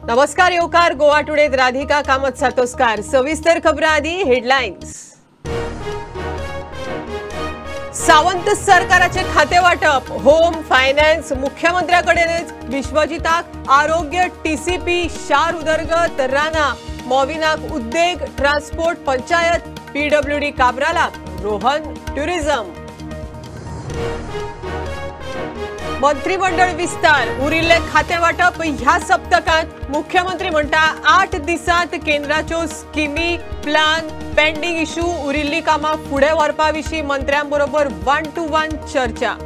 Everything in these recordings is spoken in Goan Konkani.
नमस्कार येवकार गोवा टुडेत राधिका कामत सातोस्कार। सविस्तर खबरां आदी हेडलायन्स। सावंत सरकाराचे खाते वाटप, होम फायनान्स मुख्यमंत्र्याकडेनच, विश्वजिताक आरोग्य, टीसीपी, शार उदरगत, राना, मॉविनाक उद्देग, ट्रान्सपोर्ट, पंचायत, पीडब्ल्यूडी काब्रालाक रोहन ट्युरिझम। मंत्रिमंडळ विस्तार, उरिल्ले खाते वाटप ह्या सप्तकांत, मुख्यमंत्री म्हणटा 8 दिसांत केंद्राच्यो स्किमी, प्लान, पेंडिंग इश्यू, उरिल्ली कामां फुडें व्हरपा विशीं मंत्र्यांबरोबर 1 to 1 चर्चा।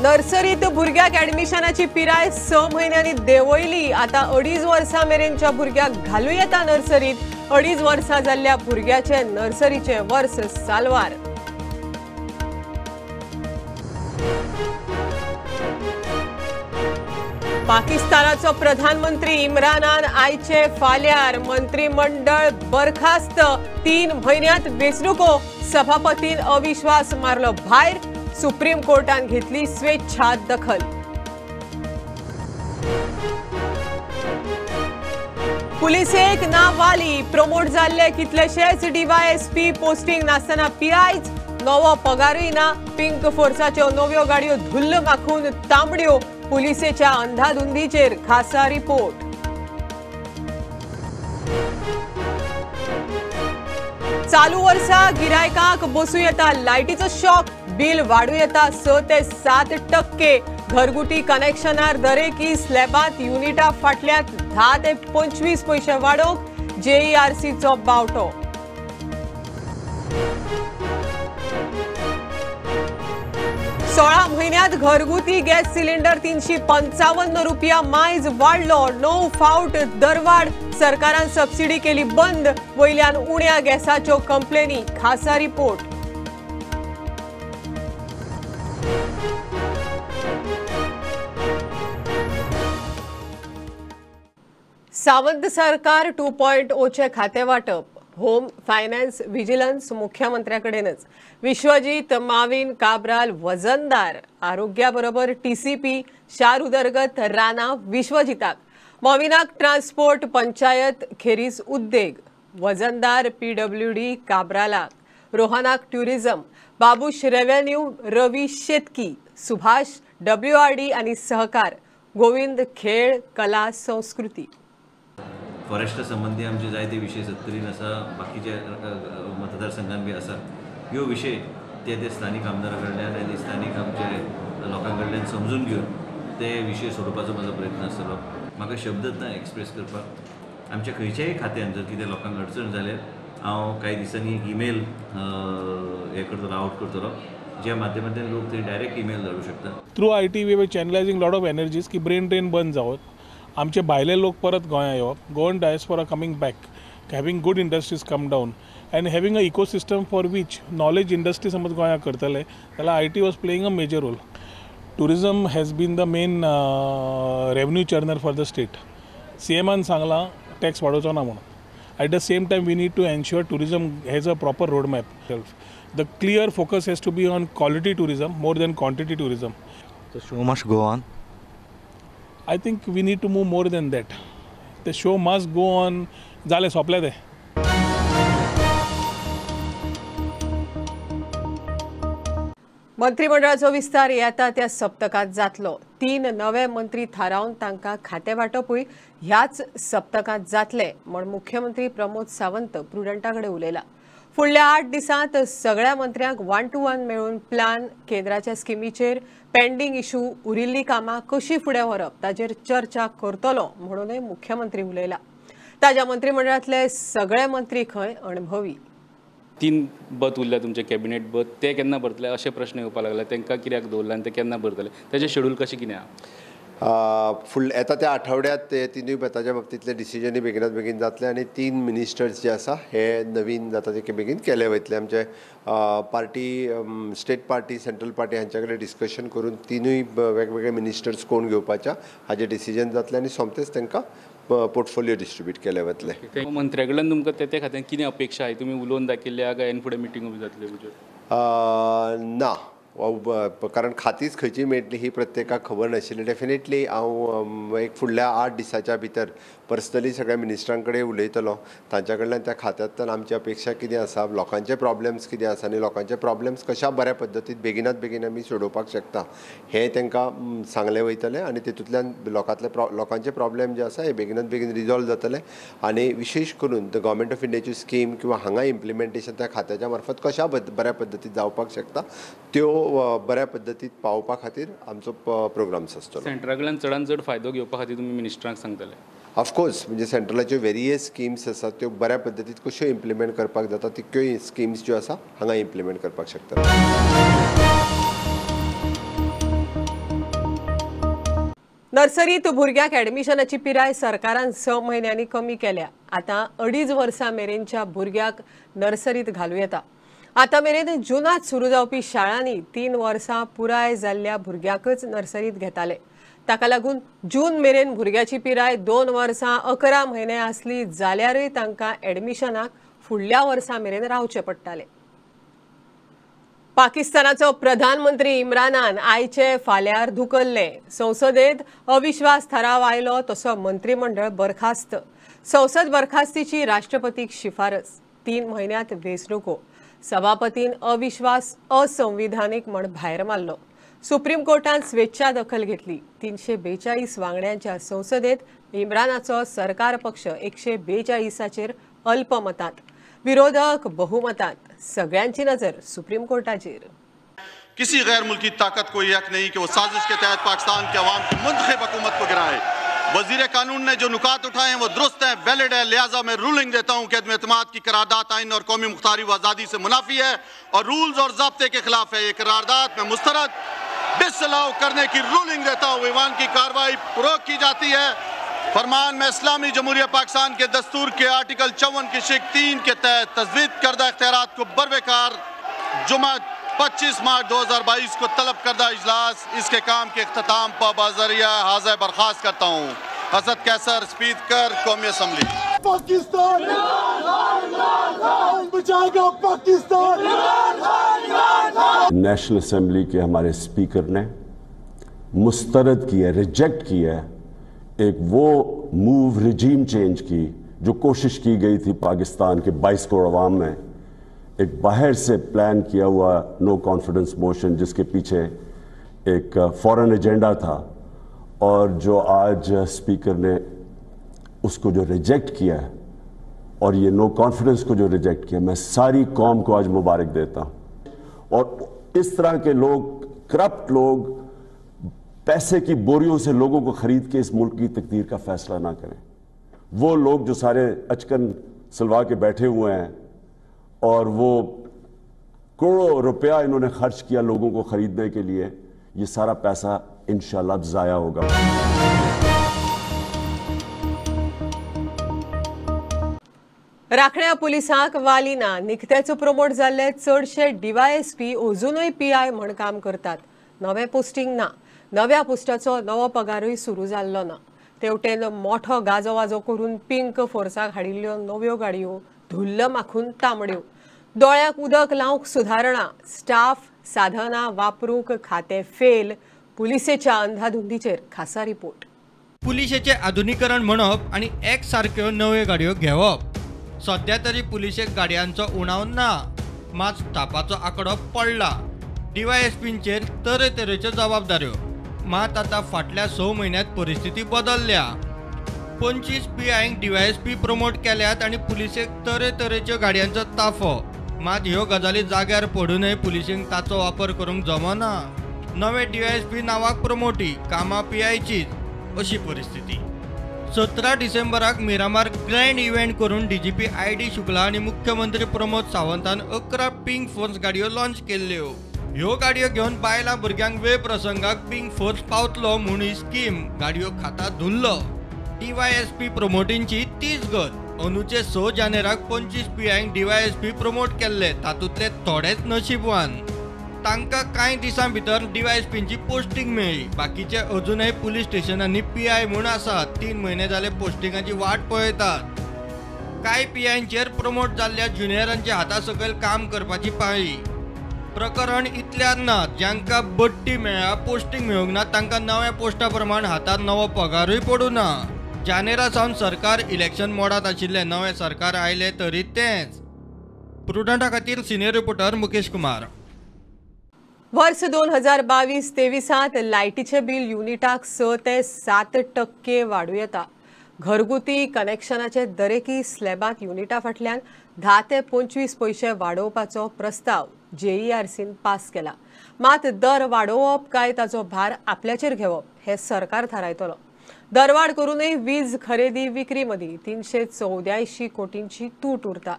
नर्सरीत भुरग्याक ऍडमिशनाची पिराय 6 म्हयन्यांनी देंवयली, आतां 2.5 वर्सां मेरेनच्या भुरग्याक घालूं येता नर्सरीत। 2.5 वर्सां जाल्ल्या भुरग्याचे नर्सरीचे वर्स सालवार। पाकिस्तानाचो प्रधानमंत्री इम्रानान आयचे फाल्यार मंत्रिमंडळ बरखास्त, 3 म्हयन्यांत वेंचणुको, सभापतीन अविश्वास मारलो भायर, सुप्रीम कोर्टान घेतली स्वेच्छा दखल। पुलिसेक ना वाली, प्रमोट जाल्ले कितलेशेच डीवायएसपी, पोस्टिंग नासतना पीआयच, नवो पगारूय ना, पिंक फोर्साच्यो नव्यो गाडयो धुल्ल माखून तांबड्यो, पुलिसेच्या अंधाधुंदीचेर खासा रिपोर्ट। चालू वर्सा गिरायकांक बसूं येता लायटीचो शॉक, बिल वाडूं येता 6 ते 7%, घरगुती कनेक्शनार दरेकी स्लॅबांत युनिटा फाटल्यात 10 ते 25 पयशे वाडोवंक जेईआरसीचो बावटो। सोळा म्हयन्यांत घरगुती गॅस सिलिंडर 355 रुपया मायज वाडलो, 9 फावट दरवाड, सरकारान सबसिडी केली बंद, वयल्यान उण्या गॅसाच्यो कंप्लेनी, खासा रिपोर्ट। सावंत सरकार 2.0 चे खाते वाटप, होम फायनान्स, विजिलन्स मुख्यमंत्र्याकडेनच, विश्वजीत, माविन, काब्राल वजनदार, आरोग्याबरोबर टीसीपी, शार उदरगत, राना विश्वजिताक, मॉविनाक ट्रान्सपोर्ट, पंचायत खेरीज उद्देग, वजनदार पीडब्ल्यूडी काब्रालाक, रोहनाक ट्युरिझम, बाबूश रेव्हेन्यू, रवी शेतकी, सुभाष डब्ल्यूआरडी आनी सहकार, गोविंद खेळ, कला संस्कृती। फॉरेस्टा संबंधी आमचे जायते विशय सत्तरीन आसा, बाकीच्या मतदारसंघान बी आसा। ह्यो विशय ते ते स्थानीक आमदारा कडल्यान आनी स्थानीक आमचे लोकां कडल्यान समजून घेवन ते विशय सोडोवपाचो म्हजो प्रयत्न आसतलो। म्हाका शब्दच ना एक्सप्रेस करपाक। आमच्या खंयच्याय खात्यान जर कितें लोकांक अडचण जाल्यार हांव कांय दिसांनी एक ईमेल हें करतलो, आवट करतलो, ज्या माध्यमांतल्यान लोक थंय डायरेक्ट ईमेल धाडूं शकता। Through IT we were channelizing lot of energies की ब्रेन ड्रेन बंद जावत, आमचे भायले लोक परत गोंया येवप, Goan diaspora coming back, having good industries come down and having a ecosystem for which knowledge industry समज गोंया करतले जाल्यार IT was playing a major role. Tourism has been the main revenue churner for the state. C एमान सांगलां टॅक्स वाडोवचो ना म्हणून। At the same time we need to ensure tourism has a proper road map. The clear focus has to be on quality tourism more than quantity tourism. The show must go on. I think we need to move more than that. The show must go on. जालें, सोंपलें तें। मंत्रिमंडळाचो विस्तार येता त्या सप्तकांत जातलो। 3 नवे मंत्री थारावन तांकां खातें वांटपूय ह्याच सप्तकांत जातलें म्हूण मुख्यमंत्री प्रमोद सावंत प्रुडंटा कडेन उलयला। फुडल्या 8 दिसांत सगळ्या मंत्र्यांक 1 to 1 मेळून प्लान, केंद्राच्या स्किमीचेर, पेंडिंग इश्यू, उरिल्ली कामां कशी फुडें व्हरप ताचेर चर्चा करतलो म्हणूनय मुख्यमंत्री उलयला। ताज्या मंत्रिमंडळांतले सगळे मंत्री खंय अणभवी। 3 बथ उरल्या तुमचे कॅबिनेट बथ, ते केन्ना भरतले अशे प्रश्न येवपाक लागले, तांकां कित्याक दवरला आनी ते केन्ना भरतले, तेजें शेड्यूल कशें कितें आहा? फुडल्या येता त्या आठवड्यात ते 3 बेताच्या बाबतींतले डिसिजनूय बेगिनात बेगीन जातले आनी 3 मिनिस्टर्स जे आसा हे नवीन जाता ते बेगीन केले वयतले। आमचे party, state party, central party हांच्या कडेन डिस्कशन करून 3 वेगवेगळे मिनिस्टर्स कोण घेवपाच्या हाजें डिसिजन जातलें आनी सोमतेच तांकां पोर्टफोलियो डिस्ट्रिब्यूट केले वतले। मंत्र्या कडल्यान तुमकां ते खात्यान कितें अपेक्षा आहे, तुमी उलोवन दाखयल्ल्या काय फुडें मिटींग जातल्यो? ना, कारण खातीच खंयची मेळटली ही प्रत्येकाक खबर नाशिल्ली. डेफिनेटली हांव एक फुडल्या 8 दिसाच्या भितर पर्सनली सगळ्या मिनिस्टरां कडेन उलयतलो, तांच्या कडल्यान त्या खात्यांतल्यान आमची अपेक्षा कितें आसा, लोकांचे प्रॉब्लम्स कितें आसा आनी लोकांचे प्रॉब्लम्स कशा बऱ्या पद्दतीन बेगिनात बेगीन आमी सोडोवपाक शकता हें तांकां सांगलें वयतलें आनी तितूंतल्यान लोकांचे प्रॉब्लम जे आसा हे बेगिनात बेगीन रिजॉल्व जातले. आनी विशेश करून the government of इंडियाची स्कीम किंवा हांगा इम्प्लिमेंटेशन त्या खात्याच्या मार्फत कशा बऱ्या पद्दतीन जावपाक शकता त्यो बऱ्या पद्दतीत पावोवपा खातीर आमचो प्रोग्राम्स आसतलो. सेंट्रा कडल्यान चडान चड फायदो घेवपा खातीर तुमी मिनिस्टरांक सांगतले? ऑफकोर्स, म्हणजे सेंट्रलाच्यो वेरियस स्किम्स आसात त्यो बऱ्या पद्दतीन कश्यो इम्प्लिमेंट करपाक जाता तितक्योय स्किम्स ज्यो आसा हांगा इम्प्लिमेंट करपाक शकता. नर्सरीत भुरग्यांक ॲडमिशनाची पिराय सरकारान 6 म्हयन्यांनी कमी केल्या. आतां 2.5 वर्सां मेरेनच्या भुरग्याक नर्सरीत घालूं येता. आतां मेरेन जुनांत सुरू जावपी शाळांनी 3 वर्सां पुराय जाल्ल्या भुरग्यांकच नर्सरीत घेताले. ताका लागून जून मेरेन भुरग्याची पिराय 2 वर्सां 11 म्हयने आसली जाल्यारूय तांकां ॲडमिशनाक फुडल्या वर्सा मेरेन रावचें पडटालें. पाकिस्तानाचो प्रधानमंत्री इम्रानान आयचे फाल्यार धुकल्ले. संसदेत अविश्वास थाराव आयलो तसो मंत्रिमंडळ बरखास्त. संसद बरखास्तीची राष्ट्रपतीक शिफारस. 3 म्हयन्यांत वेंचणुको. सभापतीन अविश्वास असंविधानिक म्हण भायर मारलो. सुप्रीम कोर्टान स्वेच्छा दखल घेतली. 342 वांगड्यांच्या संसदेत इम्रानाचो सरकार पक्ष 142चेर अल्पमतांत, विरोधक बहुमतांत. सगळ्यांची नजर सुप्रीम कोर्टाचेर. किसी गैर मुल्की ताकत को यह हक नहीं कि वो साजिश के तहत पाकिस्तान के अवाम की मुंतखब हुकूमत को गिराए. वजीर कानून ने जो नुकात उठाए हैं वो दुरुस्त हैं, वैलिड है, लिहाजा मैं रूलिंग देता हूँ कि अदम एतमाद की करारदाद आइन और कौमी मुख्तारी व आज़ादी से मुनाफी है और रूल्स और ज़ाब्ते के खिलाफ है। ये करारदाद मैं मुस्तरद डिसअलाउ करने की रूलिंग देता हूँ। ईवान की कार्रवाई रोक की जाती है। फरमान में इस्लामी जमहूरिया पाकिस्तान के दस्तूर के आर्टिकल 54 की शिक 3 के तहत तजवीज़ करदा इख्तियारात को बरबेकार जुमा 25 मार्च 2022 को तलब करदा इजलास इसके काम के अख्ताम पर बाज़रिया हाज़िर बर्खास्त करता हूँ। असद कैसर, स्पीकर, कौमी असम्बली। पाकिस्तान बचाएगा पाकिस्तान। नेशनल असम्बली के हमारे स्पीकर ने मुस्तरद किया, रिजेक्ट किया एक वो मूव रिजीम चेंज की जो कोशिश की गई थी पाकिस्तान के 22 करोड़ अवाम में, एक बाहर से प्लान किया हुआ नो कॉन्फिडेंस मोशन जिसके पीछे एक फॉरेन एजेंडा था, और जो आज स्पीकर ने उसको जो रिजेक्ट किया है और ये नो कॉन्फिडेंस को जो रिजेक्ट किया, मैं सारी कौम को आज मुबारक देता हूँ। और इस तरह के लोग, करप्ट लोग, पैसे की बोरियों से लोगों को खरीद के इस मुल्क की तकदीर का फैसला ना करें। वो लोग जो सारे अचकन सलवा के बैठे हुए हैं और वो करोड़ों रुपया इन्होंने खर्च किया लोगों को खरीदने के लिए, ये सारा पैसा इंशाअल्लाह अब ज़ाया होगा। राखण्या पुलिसांक वाली ना, निकतेच प्रमोट जाल्ले चडशे डीवायएसपी अजूनय पीआय म्हण काम करतात. नवें पोस्टिंग ना, नव्या पोस्टाचो नवो पगारूय सुरू जाल्लो ना. तेवटेन मोठो गाजोवाजो करून पिंक फोर्साक हाडिल्ल्यो नव्यो गाडयो धुल्ल माखून तांबड्यो. दोळ्याक उदक लावंक सुदारणा, स्टाफ साधनां वापरूंक खातें फेल. पुलिसेच्या अंधाधुंदीचेर खासा रिपोर्ट. पुलिसेचें आधुनिकरण म्हणप आनी एक सारक्यो नव्यो गाडयो घेवप. सद्या तरी पुलिसेक गाडयांचो उणाव ना, मात स्टाफाचो आंकडो पडला. डीवायएसपींचेर तरेतरेच्यो जबाबदाऱ्यो, मात आतां फाटल्या 6 म्हयन्यांत परिस्थिती बदलल्या. 25 पीआयंक डीवायएसपी प्रमोट केल्यात आनी पुलिसेक तरेतरेच्यो गाडयांचो ताफो. मात ह्यो गजाली जाग्यार पडूनय पुलिसेक ताचो वापर करूंक जमना. नवे डीवायएसपी नांवाक प्रमोटी, कामां पीआयचीच अशी परिस्थिती. 17 डिसेंबराक मिरामार ग्रँड इव्हेंट करून डीजीपी आयडी शुक्ला आनी मुख्यमंत्री प्रमोद सावंतान 11 पिंक फोर्स गाडयो लॉन्च केल्ल्यो. ह्यो गाडयो घेवन बायलां भुरग्यांक वेळ प्रसंगाक पिंक फोर्स पावतलो म्हूण ही स्कीम. गाडयो खाता धुल्लो. डीवायएसपी प्रमोटींची तीच गत. अंदूचे 6 जानेराक 25 पीआयंक डीवायएसपी प्रमोट केल्ले, तातूंतले थोडेच नशीबवान. तांकां कांय दिसां भितर डीवायएसपींची पोस्टिंग मेळ्ळी. बाकीचे अजूनय पुलीस स्टेशनांनी पीआय म्हूण आसात. 3 म्हयने जाले पोस्टिंगाची वाट पळयतात. कांय पीआयंचेर प्रमोट जाल्ल्या ज्युनियरांच्या हाता सकयल काम करपाची पाळी. प्रकरण इतल्यार ना, जांकां बडटी मेळ्ळ्या पोस्टिंग मेळूंक ना तांकां नव्या पोस्टा प्रमाण हातांत नवो पगारूय पडूं ना. जानेरा सावन सरकार इलेक्शन मोडांत आशिल्लें, नवें सरकार आयलें तरी तेंच. प्रुडंटा खातीर सिनियर रिपोर्टर मुकेश कुमार. वर्स 2022-23 लायटीचें बिल युनिटाक 6 ते 7% वाडूं येता. घरगुती कनेक्शनाचे दरेकी स्लॅबांत युनिटा फाटल्यान 10 ते 25 पयशे वाडोवपाचो प्रस्ताव जेईआरसीन पास केला. मात दर वाडोवप काय ताचो भार आपल्याचेर घेवप हे सरकार थारायतलो. दरवाड करूनय वीज खरेदी विक्री मदीं 384 कोटींची तूट उरता.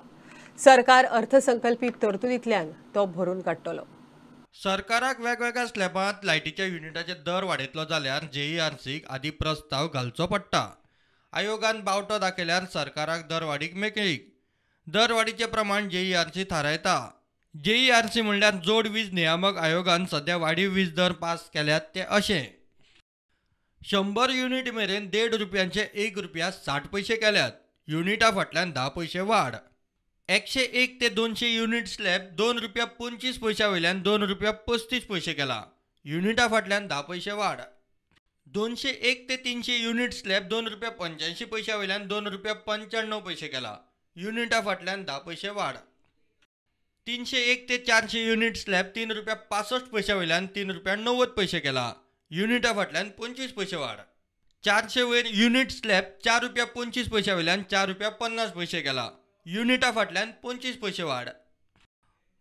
सरकार अर्थसंकल्पी तरतुदींतल्यान तो भरून काडटलो. सरकाराक वेगवेगळ्या स्लॅबांत लायटीच्या युनिटाचे दर वाडयतलो जाल्यार जेईआरसीक आदी प्रस्ताव घालचो पडटा. आयोगान बावटो दाखयल्यार सरकाराक दरवाडीक मेकळीक. दरवाडीचें प्रमाण जेईआरसी थारायता. जेईआरसी म्हणल्यार जोड वीज नियामक आयोगान सद्या वाडीव वीज दर पास केल्यात ते अशे: 100 युनिट मेरेन 1.5 रुपयांचे 1 रुपया 60 पयशे केल्यात. युनिटा फाटल्यान 10 पयशे वाड. 101 ते 200 युनिट स्लॅब 2 रुपया 25 पयशा वयल्यान 2 रुपया 35 पयशे केला. युनिटा फाटल्यान 10 पयशे वाड. 201 ते 300 युनिट स्लॅब 2 रुपया 85 पयशा वयल्यान 2 रुपया 95 पयशे केला. युनिटा फाटल्यान 10 पयशे वाड. 301 ते 400 युनिट स्लॅब 3 रुपया 65 पयशा वयल्यान 3 रुपया 90 पयशे केला. युनिटा फाटल्यान 25 पयशे वाड. 400 वयर युनिट स्लॅब 4 रुपया 25 पयशा वयल्यान 4 रुपया 50 पयशे केला. युनिटा फाटल्यान 25 पयशे वाड.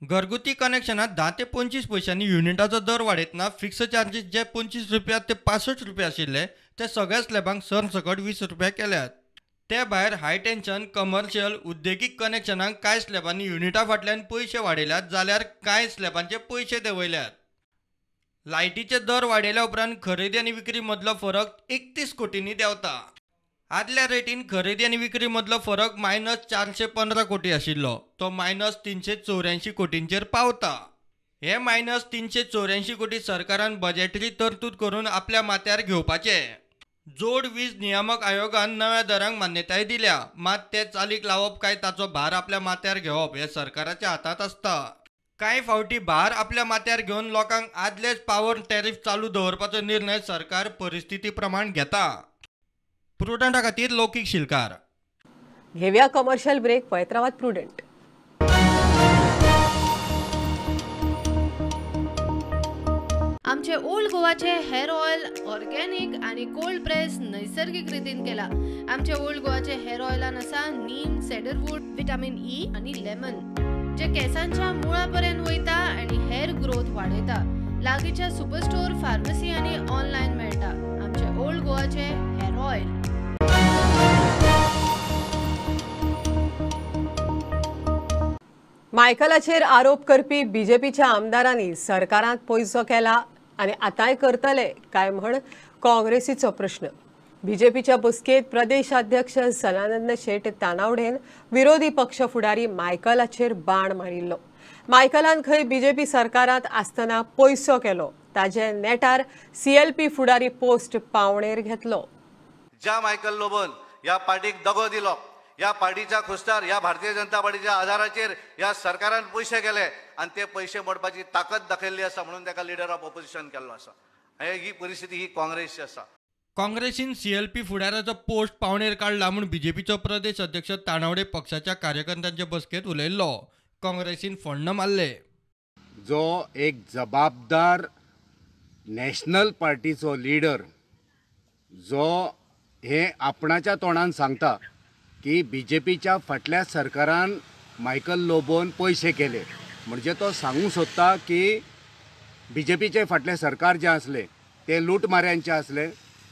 घरगुती कनेक्शनात 10 ते 25 पयशांनी युनिटाचो दर वाडयतना फिक्स चार्जीस जे 25 रुपया ते 65 रुपया आशिल्ले ते सगळ्या स्लॅबांक सरसकट 20 रुपया केल्यात. ते भायर हाय टेन्शन, कमर्शियल, उद्देगीक कनेक्शनांक कांय स्लॅबांनी युनिटा फाटल्यान पयशे वाडयल्यात जाल्यार कांय स्लॅबांचे पयशे देंवयल्यात. लायटीचे दर वाडयल्या उपरांत खरेदी आनी विक्री मदलो फरक 31 कोटींनी देंवता. आदल्या रेटीन खरेदी आनी विक्री मदलो फरक -415 कोटी आशिल्लो, तो -384 कोटींचेर पावता. हे -384 कोटी सरकारान बजेटरी तरतूद करून आपल्या माथ्यार घेवपाचे. जोड वीज नियामक आयोगान नव्या दरांक मान्यताय दिल्या, मात ते चालीक लावप काय ताचो भार आपल्या माथ्यार घेवप हे सरकाराच्या हातांत आसता. कांय फावटी भार आपल्या माथ्यार घेवन लोकांक आदलेच पावर टॅरिफ चालू दवरपाचो निर्णय सरकार परिस्थिती प्रमाण घेता. प्रुडंटा खातीर लौकीक शिलकार. घेवया कमर्शियल ब्रेक. पळयत रावात प्रुडंट. आमचे ओल्ड गोवाचे हेअर ऑयल ऑर्गेनिक आणि कोल्ड प्रेस नैसर्गिक रितीन केला. आमचे ओल्ड गोवाचे हेअर ऑयलान आसा नीम, सेडरवूड, विटामिन ई आणि लेमन, जे केसांच्या मुळापर्यंत वयता आणि हेअर ग्रोथ वाडयता. लागींच्या सुपरस्टोर, फार्मसी आणि ऑनलायन मेळटा. आमचे ओल्ड गोवाचे हेअर ऑयल. मायकलाचेर आरोप करपी बीजेपीच्या आमदारांनी सरकारांत पयसो केला आनी आतांय करतले काय म्हण काँग्रेसीचो प्रश्न. बीजेपीच्या बसकेंत प्रदेश अध्यक्ष सदानंद शेट तानावडेन विरोधी पक्ष फुडारी मायकलाचेर बाण मारिल्लो. मायकलान खंय बीजेपी सरकारांत आसतना पयसो केलो, ताजे नेटार सीएलपी फुडारी पोस्ट पावणेर घेतलो. ज्या मायकल लोबोन ह्या पार्टीक दगो दिलो, या पार्टीच्या खुस्तार, या भारतीय जनता पार्टीच्या आधाराचेर या सरकारान पयशे केले आनी ते पयशे मोडपाची ताकद दाखयल्ली आसा, म्हणून ताका लिडर ऑफ ऑपोजिशन केल्लो आसा. ही परिस्थिती ही काँग्रेसची आसा. काँग्रेसीन सीएलपी फुडाराचो पोस्ट पावणेर काडला म्हूण बीजेपीचो प्रदेश अध्यक्ष तानावडे पक्षाच्या कार्यकर्त्यांचे बसकेंत उलयल्लो. काँग्रेसीन फोण्ण मारले. जो एक जबाबदार नॅशनल पार्टीचो लिडर जो हे आपणाच्या तोंडान सांगता की बीजेपीच्या फाटल्या सरकारान मायकल लोबोन पयशे केले, म्हणजे तो सांगूंक सोदता की बीजेपीचे फाटले सरकार जे आसले ते लूटमाऱ्यांचे आसले.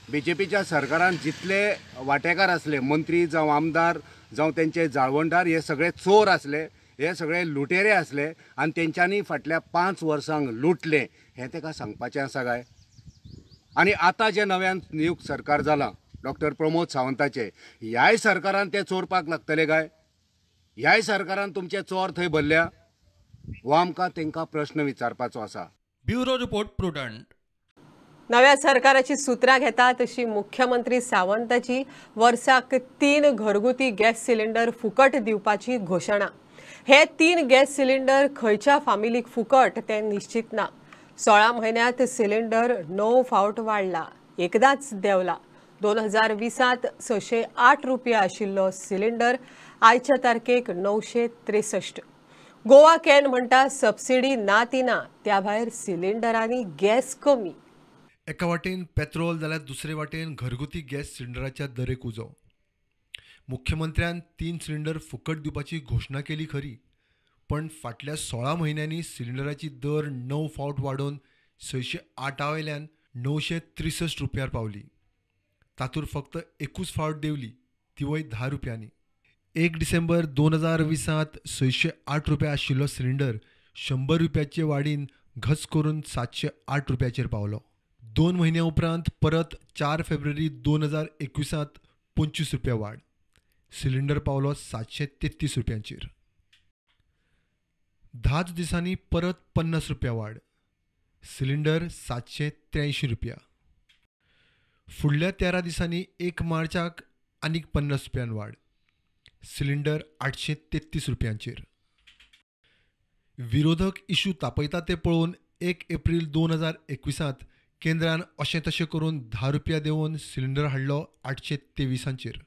बीजेपीच्या सरकारान जितले वांटेकार आसले, मंत्री जावं आमदार जावं तेंचे जाळवणदार, हे सगळे चोर आसले, हे सगळे लुटेरे आसले आनी तेंच्यांनी फाटल्या 5 वर्सांक लुटले, हें ताका सांगपाचें आसा काय? आनी आतां जें नव्यान नियुक्त सरकार जालां डॉक्टर प्रमोद सावंताचे, ह्याय सरकारान ते चोरपाक लागतले काय? ह्याय सरकारान तुमचे चोर थंय भरल्या? हो आमकां तांकां प्रश्न विचारपाचो आसा. Bureau report, Prudent. नव्या सरकाराची सूत्रां घेता तशी मुख्यमंत्री सावंताची वर्साक 3 घरगुती गॅस सिलिंडर फुकट दिवपाची घोशणा. हे 3 गॅस सिलिंडर खंयच्या फामिलीक फुकट ते निश्चित ना. 16 म्हयन्यांत सिलिंडर 9 फावट वाडला, एकदांच देंवला. 2020 608 रुपया आशिल्लो सिलिंडर आयच्या तारखेक 963. गोवा can म्हणटा सबसिडी ना ती ना, त्या भायर सिलिंडरांनी गॅस कमी. एका वाटेन पेट्रोल जाल्यार दुसरे वाटेन घरगुती गॅस सिलिंडराच्या दरेक उजो. मुख्यमंत्र्यान 3 सिलिंडर फुकट दिवपाची घोशणा केली खरी, पण फाटल्या 16 म्हयन्यांनी सिलिंडराची दर 9 फावट वाडोवन 608 वयल्यान 963 रुपयार पावली. तातूर फक्त एकूच फावट देंवली, तिवूय 10 रुपयांनी. 1 डिसेंबर 2020 608 रुपया आशिल्लो सिलिंडर 100 रुपयाचे वाडीन घस करून 708 रुपयाचेर पावलो. 2 म्हयन्या उपरांत परत 4 फेब्रुवारी 2021 25 रुपया वाड, सिलिंडर पावलो 733 रुपयांचेर. 10 दिसांनी परत 50 रुपया वाड, सिलिंडर 783 रुपया. फुडल्या 13 दिसांनी 1 मार्चाक आनीक 50 रुपयान वाड, सिलिंडर 833 रुपयांचेर. विरोधक इशू तापयता ते पळोवन 1 एप्रील 2021 केंद्रान अशें तशें करून 10 रुपया देंवोवन सिलिंडर हाडलो 823.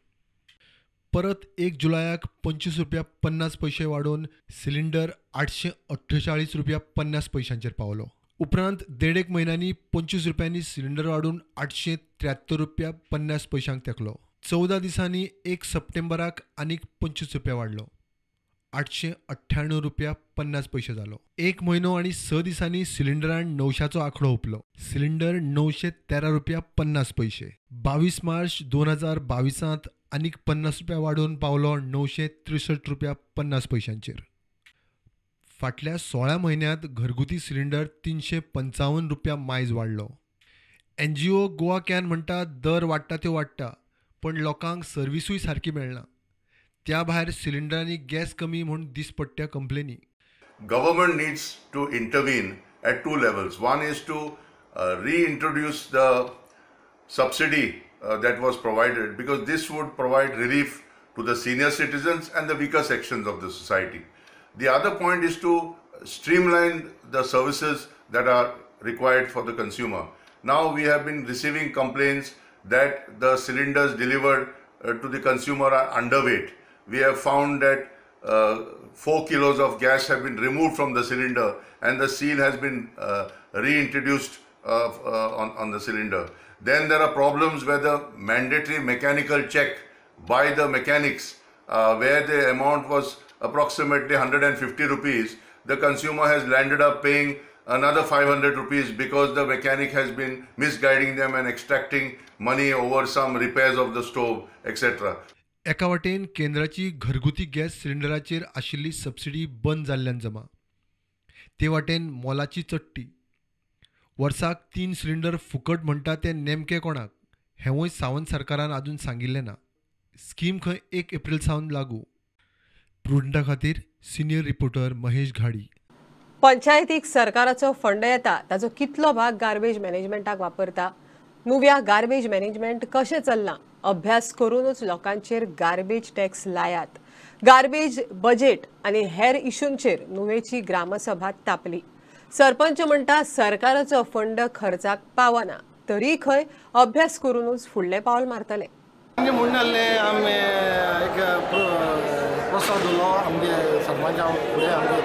परत 1 जुलयाक 25 रुपया 50 पयशे वाडोवन सिलिंडर 848 रुपया 50 पयशांचेर पावलो. उपरांत 1.5 म्हयन्यांनी 25 रुपयांनी सिलिंडर वाडून 873 रुपया 50 पयशांक तेकलो. 14 दिसांनी 1 सप्टेंबराक आनीक 25 रुपया वाडलो, 898 रुपया 50 पयशे जालो. 1 म्हयनो आनी 6 दिसांनी सिलिंडरान 900चो आंकडो हुपलो, सिलिंडर 913 रुपया 50 पयशे. 22 मार्च 2022 आनीक 50 रुपया वाडोवन पावलो 963 रुपया 50 पयशांचेर. फाटल्या 16 म्हयन्यांत घरगुती सिलिंडर 355 रुपया मायज वाडलो. NGO Goa can म्हणटा दर वाडटा त्यो वाडटा, पण लोकांक सर्विसूय सारकी मेळना. त्या भायर सिलिंडरांनी गॅस कमी म्हूण दिसपट्ट्या कंप्लेनी. Government needs to intervene at 2 levels. One is to reintroduce the subsidy that was provided, because this would provide relief to the senior citizens and the weaker sections of the society. The other point is to streamline the services that are required for the consumer. Now we have been receiving complaints that the cylinders delivered to the consumer are underweight. We have found that 4 kilos of gas have been removed from the cylinder and the seal has been reintroduced on the cylinder. Then there are problems where the mandatory mechanical check by the mechanics, where the amount was approximately 150 rupees, the consumer has landed up paying another 500 rupees because the mechanic has been misguiding them and extracting money over some repairs of the stove, etc. एका वाटेन केंद्राची घरगुती गॅस सिलिंडराचेर आशिल्ली सबसिडी बंद जाल्ल्यान जमा, ते वाटेन मोलाची चडटी. वर्साक 3 सिलिंडर फुकट म्हणटा ते नेमके कोणाक हेंवूय सावंत सरकारान आजून सांगिल्लें ना. स्कीम खंय 1 एप्रील सावन लागू. प्रुडंटा खातीर सिनियर रिपोर्टर महेश घाडी. पंचायतीक सरकाराचो फंड येता ताचो कितलो भाग गार्बेज मॅनेजमेंटाक वापरता, नुव्या गार्बेज मॅनेजमेंट कशें चल्लां अभ्यास करूनच लोकांचेर गार्बेज टॅक्स लायात. गार्बेज बजेट आनी हेर इशूंचेर नुवेची ग्रामसभा तापली. सरपंच म्हणटा सरकाराचो फंड खर्चाक पावना, तरी खंय अभ्यास करूनच फुडलें पावल मारतले. म्हणिल्लें आमी एक प्रस्ताव दवरलो आमगे सरपंचा फुडें, आमगे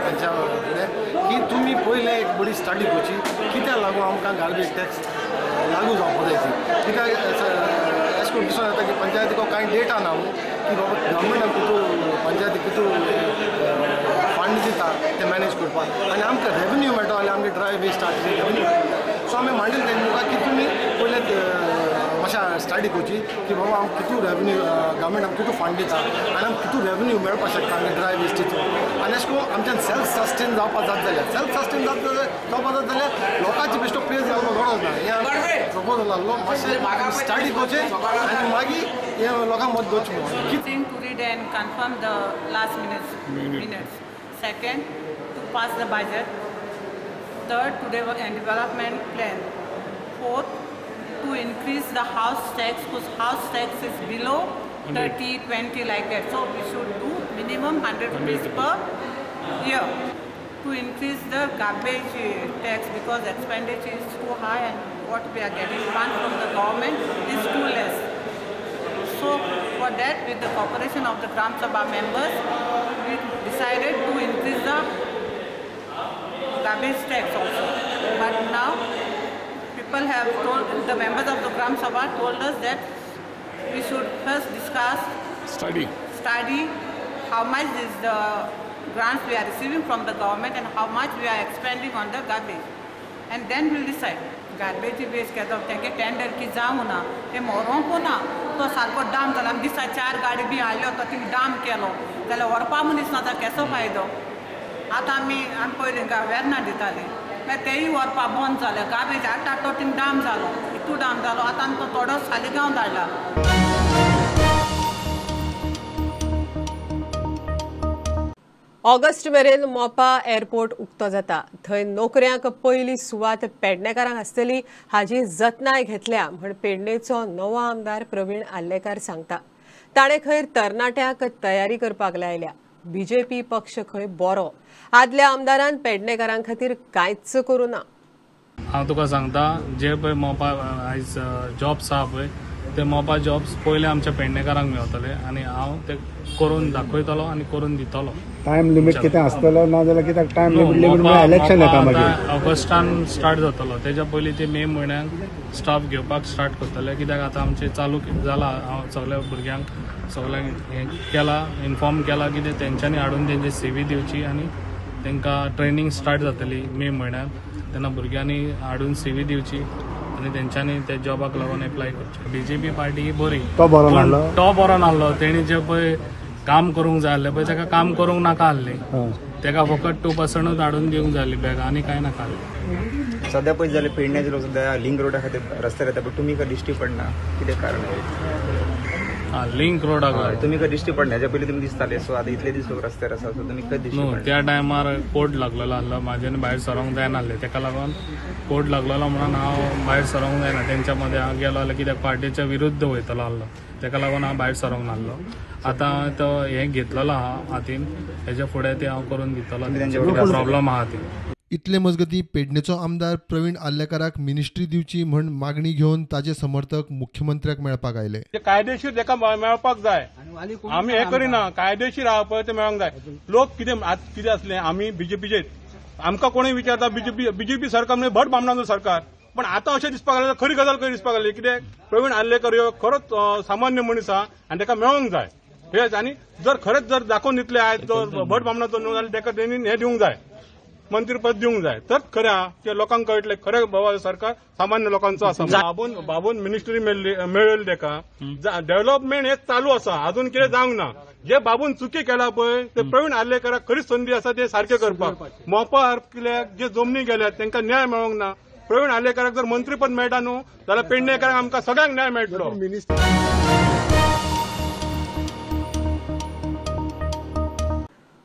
पंचा फुडें की तुमी पयलें एक बरी स्टडी करची कित्याक लागून आमकां गार्बेज टॅक्स लागू जावपाक जाय ती. कित्याक अशें करून दिसून येता की पंचायतीक कांय डेटा ना की बाबा गव्हर्मेंट कितू पंचायती कितू फंड दिता ते मॅनेज करपाक आनी आमकां रेवेन्यू मेळटा जाल्यार आमगे ड्राय वेस्ट रेवेन्यू मेळटा. सो आमी मांडले तेंकां मुखार की तुमी पयलें मातशें स्टडी करची की बाबा आमकां कितू रेवेन्यू गव्हर्मेंट आमकां कितू फंड दिता आनी आमकां कितू रेवेन्यू मेळपाक शकता आमगे ड्राय वेस्टीचो. आनी अशें करून आमच्यान सेल्फ सस्टेन जावपाक जाता जाल्यार, सेल्फ सस्टेन जावपाक जाता जाल्यार लोकांची बेश्टो प्रेज घालपाक गरज ना. हें प्रपोजल आहलो मातशें स्टडी करचें आनी मागीर हें लोकांक मत दवरचें म्हणून. To read and confirm the last minutes. Second, to pass the budget. Third, to development plan. Fourth, to increase the house tax, because house tax is below 30, 20 like that. So we should do minimum 100 rupees per year. To increase the garbage tax because expenditure is too high and what we are getting fund from the government is too less. So for that, with the cooperation of the Gram Sabha members, we decided to increase the garbage tax also. But now people have told, the members of the Gram Sabha told us that we should first discuss, study how much is the grants we are receiving from the government and how much we are expending on the garbage, and then we'll decide. Garbage waste केता तेंके टेंडर की जावं ना ते मरोंक ना तो सारको डाम जाला. आमी दिसा 4 गाडी बी हाडल्यो तो थिंग डाम केलो जाल्यार व्हरपा मनीस ना केसो फायदो. आतां आमी पयलीं वेर्ना दिताली मागीर तेय व्हरपा बंद जाले. गार्बेज हाडटा तो थिंग डाम जालो, इतू डाम जालो. आतां आमी तो थोडो सालिगांव धाडला. ऑगस्ट मेरेन मोपा एअरपोर्ट उक्तो जाता. थंय नोकऱ्यांक पयली सुवात पेडणेकारांक आसतली हाजी जतनाय घेतल्या म्हण पेडणेचो नवो आमदार प्रवीण आर्लेकार सांगता. ताणें खंय तरणाट्यांक तयारी करपाक लायल्या. बीजेपी पक्ष खंय बरो, आदल्या आमदारान पेडणेकारां खातीर कांयच करूं ना. हांव तुका सांगता, जे पळय मोपा आयज जॉब्स आहा पळय ते मोपा जॉब्स पयले आमच्या पेडणेकारांक मेळटले आनी हांव ते करून दाखयतलो आनी करून दितलो. टायम लिमीट कितें आसतलो ना जाल्यार कित्याक टायम लिमीट म्हळ्यार इलेक्शन येता मागीर ऑगस्टान स्टार्ट जातलो. तेज्या पयलीं ते मे म्हयन्याक स्टाफ घेवपाक स्टार्ट करतले कित्याक आतां आमचें चालू जाला. हांव सगल्या भुरग्यांक सगल्यांक हें केलां, इन्फॉर्म केलां की ते तेंच्यांनी हाडून तेंची सीवी दिवची आनी तांकां ट्रेनींग स्टार्ट जातली मे म्हयन्याक. तेन्ना भुरग्यांनी हाडून सीवी दिवची आनी तेंच्यांनी त्या जॉबाक लागून एप्लाय करचें. बीजेपी पार्टी ही बरी, तो बरो नासलो, तो बरो नासलो. तेणी जे पळय काम करूंक जाय आसलें पळय ताका काम करूंक नाका आसलें, ताका फकत 2% हाडून दिवंक जाय आसली बॅग आनी कांय नाका आसलें. सद्या पळयत जाल्यार पेडण्याचे लोक सद्या लिंक रोडा खातीर रस्त्यार येता, पण तुमी खंय दिश्टी पडना, कितें कारण? लिंक रोडाक तुमी खंय दिश्टी पडना, हेच्या पयलीं तुमी दिसताले, सो आतां इतले दीस लोक रस्त्यार आसा, सो तुमी खंय दिश्टी पडना? त्या टायमार कोड लागलेलो आसलो, म्हाज्यान भायर सरोंक जायना आसलें, ताका लागून कोड लागलेलो म्हणून हांव भायर सरोंक जायना. तेंच्या मदें हांव गेलो जाल्यार कित्याक पार्टीच्या विरुद्ध वयतलो आसलो, ताका लागून हांव भायर सरोंक नासलो. आतां तो हें घेतलेलो आहा हातीन, हेच्या फुडें तें हांव करून दितलो, प्रॉब्लम आहा ती. इतले मजगती पेडणेचो आमदार प्रवीण आर्लेकाराक मिनिस्ट्री दिवची म्हण मागणी घेवन ताजे समर्थक मुख्यमंत्र्याक मेळपाक आयले. कायदेशीर ताका मेळपाक जाय, आमी हें करिना, कायदेशीर आहा पळय तें मेळोंक जाय. लोक कितें कितें आसले, आमी बीजेपीचेर आमकां कोणूय विचारता बीजेपी सरकार म्हणजे भट बामणांचो सरकार, पण आतां अशें दिसपाक लागलें, खरी गजाल खरी दिसपाक लागली. कित्याक प्रवीण आर्लेकर ह्यो खरोच सामान्य मनीस आहा आनी ताका मेळोंक जाय हेच. आनी जर खरेंच जर दाखोवन दितले आयज भट बामणाचो न्हू जाल्यार ताका तेणी हें दिवंक जाय, मंत्रीपद दिवंक जाय. तर खरें आहा की लोकांक कळटलें खरें बाबा सरकार सामान्य लोकांचो आसा. बाबून मिनिस्ट्री मेळ्ळी ताका, डेव्हलपमेंट हें चालू आसा, अजून कितें जावंक ना. जे बाबून चुकी केला पळय ते प्रवीण आर्लेकराक खरीच संदी आसा ते सारकें करपाक. मोपा कित्याक जे जमनी गेल्यात तांकां न्याय मेळोंक ना. प्रवीण आर्लेकराक जर मंत्रीपद मेळटा न्हू जाल्यार पेडणेकरांक आमकां सगळ्यांक न्याय मेळटलो.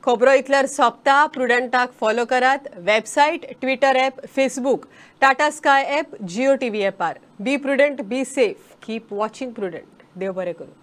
खबरो इतल्यार सोंपता. प्रुडंटाक फॉलो करात. Website, Twitter app, Facebook, Tata Sky app, Jio TV ॲपार. Be prudent, be safe, keep watching Prudent. देव बरें करूं.